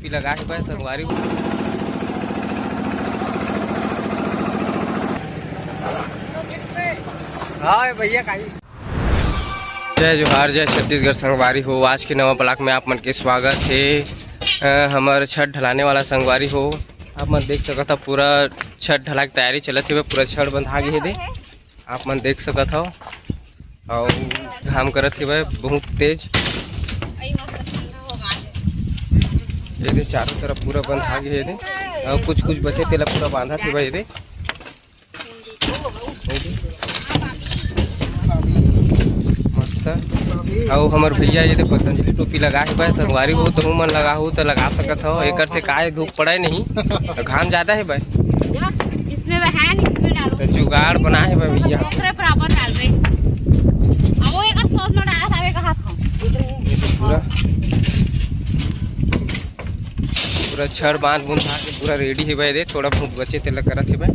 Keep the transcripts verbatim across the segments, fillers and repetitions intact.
लगा के बस संगवारी हो। हाँ भैया, काई। जय जोहार, जय छत्तीसगढ़ संगवारी हो। आज के नवा ब्लॉग में आप मन के स्वागत हे। अ, हमर छत ढलाने वाला संगवारी हो, आप मन देख सकत हो पूरा छत ढला के तैयारी चलत हे, पूरा छड़ बंधा गे हे दे। आप मन देख सकत हव, अउ घाम करत हेवय बहुत तेज। ये दे चारों तरफ पूरा बंधा गे हे दे, अउ कुछ कुछ बचे तेला पूरा बांधत हेवय ये दे। मस्त। अउ हमर भैया ये दे पतंजलि टोपी लगा हेवय, संगवारी हो, तुहू मन लगाहू त लगा सकत हव, एकर से काय धूप पड़े नहीं, त घाम ज्यादा हेवय। इसमें वो है नहीं, इसमें डालो। तो जुगाड़ बना है भाई भैया। ओकरे बराबर डाल रहे। अब वो एक सॉस में डाला था, मैं कहा था। पूरा, पूरा छड़ बांध बूंधा के पूरा रेडी है भाई रे। थोड़ा बहुत बचे तेला करत है भाई।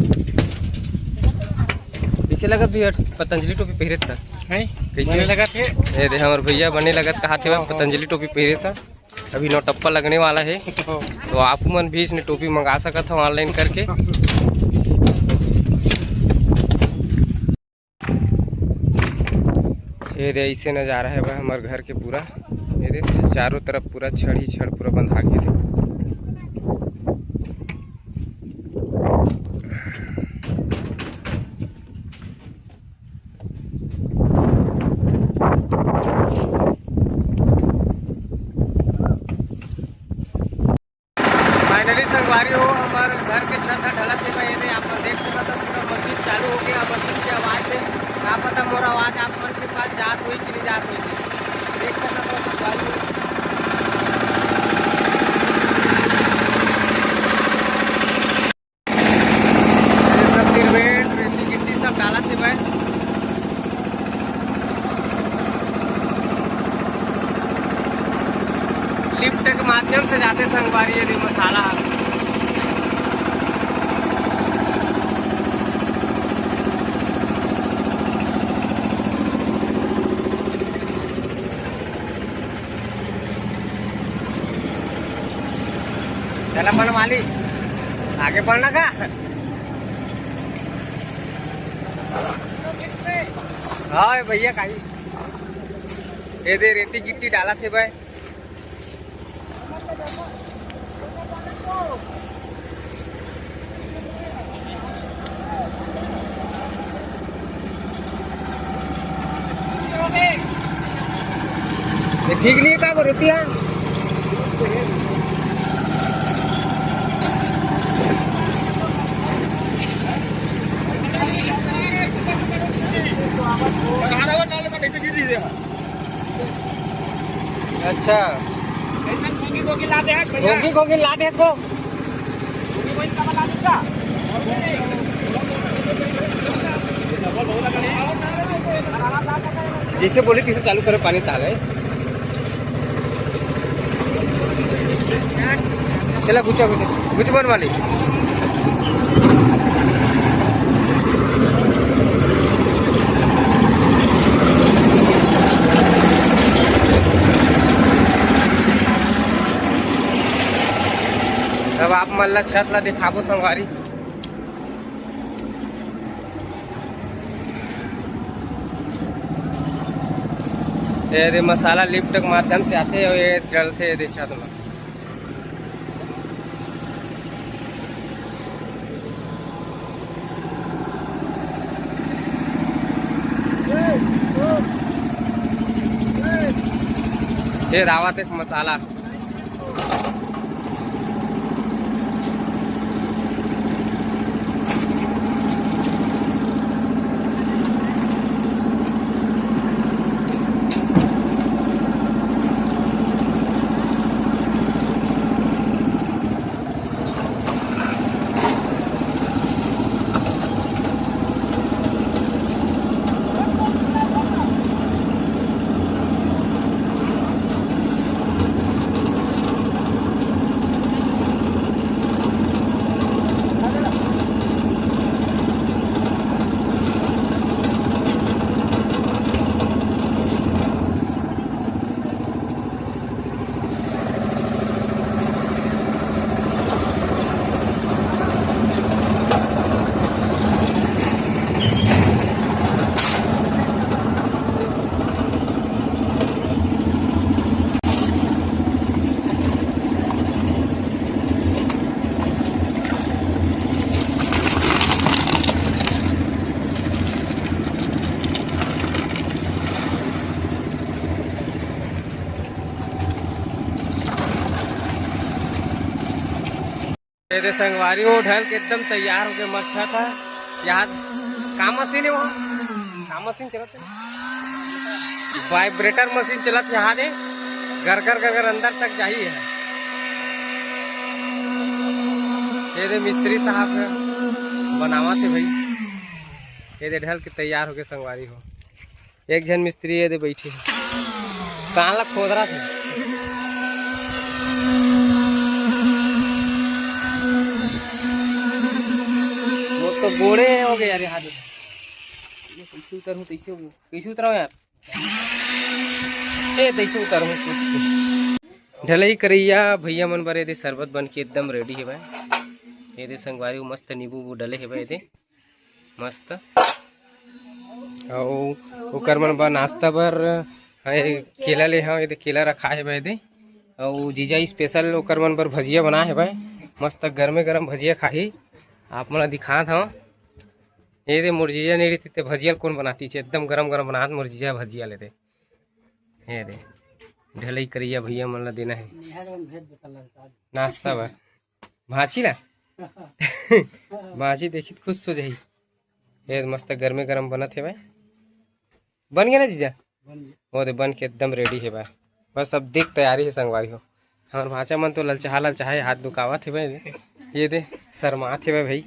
कैसे लगत भैया पतंजलि टोपी पहिरे था? हैं? कैसे? बने लगत हे। ए दे हमर भैया बने लगत कहा थे भाई, पतंजलि टोपी पहिरे था। अभी नौटप्पा लगने वाला है, तो आप मन भी इसने टोपी मंगा सकत हो ऑनलाइन करके। ये दे, ऐसे नज़ारा है भाई हमारे घर के पूरा। ये दे, चारों तरफ पूरा छड़ ही छड़ पूरा बंधा के दे। फाइनली संगवारी हो, हमार घर के छत ह ढलत हे भाई। ये दे आप मन देख सकत हो, पूरा मशीन चालू हो गया। मशीन के आवाज़ से का पता मोर आवाज़ आप मन के पास जात होई कि नहीं जात होई, देख सकत हो संगवारी हो। ये सब सिरमेंट, रेती गिट्टी सब डालत हे भाई। लिफ्ट के माध्यम से जाथे संगवारी, ये दे मसाला ह। चला बनवाली, आगे बढ़ना का? हाँ भैया, काई ये दे रेती गिट्टी डालत हे भाई। ये ठीक नहीं था, वो रेती है। अच्छा। ऐसन घोंगी घोंगी ला दे है भैया। घोंगी घोंगी ला दे इसको। घोंगी वही कब ला दूंगा? जैसे बोले तैसे चालू करे, पानी ताल है। चला, गुचा, गुचा, गुच बनवा ले। अब आप मन ला छत ला दिखाबो संगवारी। ये दे मसाला लिफ्ट के माध्यम से आथे अउ ये डलथे ये दे छत में। ये रावत एक मसाला। ये दे संगवारी हो, ढल के एकदम तैयार होके मरछा था। यहाँ का मशीन है, वहाँ का मशीन चलत है, वाइब्रेटर मशीन चलत यहाँ दे, घर घर घर घर अंदर तक जाही है। ये दे मिस्त्री साहब है, बनावा थे भाई। ये दे ढल के तैयार होके संगवारी हो, एक झन मिस्त्री ये दे बैठे हे, कान ला खोदरा थे। वो तो गोड़े हो गए यार, यहाँ दे। ये कैसे उतरूँ, कैसे हो, कैसे उतराऊँ यार? ए, तैसे उतरूँ। ढलई करइया भैया मन बर ये दे शरबत बन के एकदम रेडी हे भाई। ये दे संगवारी हो, मस्त नींबू उबू डले हे भाई, ये दे मस्त। अउ ओकर मन बर नाश्ता बर, हाँ, ये केला ले हव, ये दे केला रखा हे भाई दे। अउ जीजा स्पेशल ओकर मन बर भजिया बना हे भाई, मस्त गरमे गरम भजिया खाही। आप मन ला दिखात हव, ये दे मोर जीजा नहीं रहिते भजिया ल कोन बनाती छे, एकदम गरम गरम बनात मोर जीजा भजिया ले दे। ये दे ढलई करइया भैया मन ला देना हे नाश्ता बर। भांची ला भांची देखी त खुश हो जाही। ये मस्त गरमे गरम बनत हे भाई। बन गया ना जीजा? वो दे बन के एकदम रेडी हे भाई। बस अब देख तैयारी हे संगवारी हो। हमर भांचा मन तो ललचाहा ललचाहा हाथ दुखावत हे भाई। ये दे शर्मात हे भाई।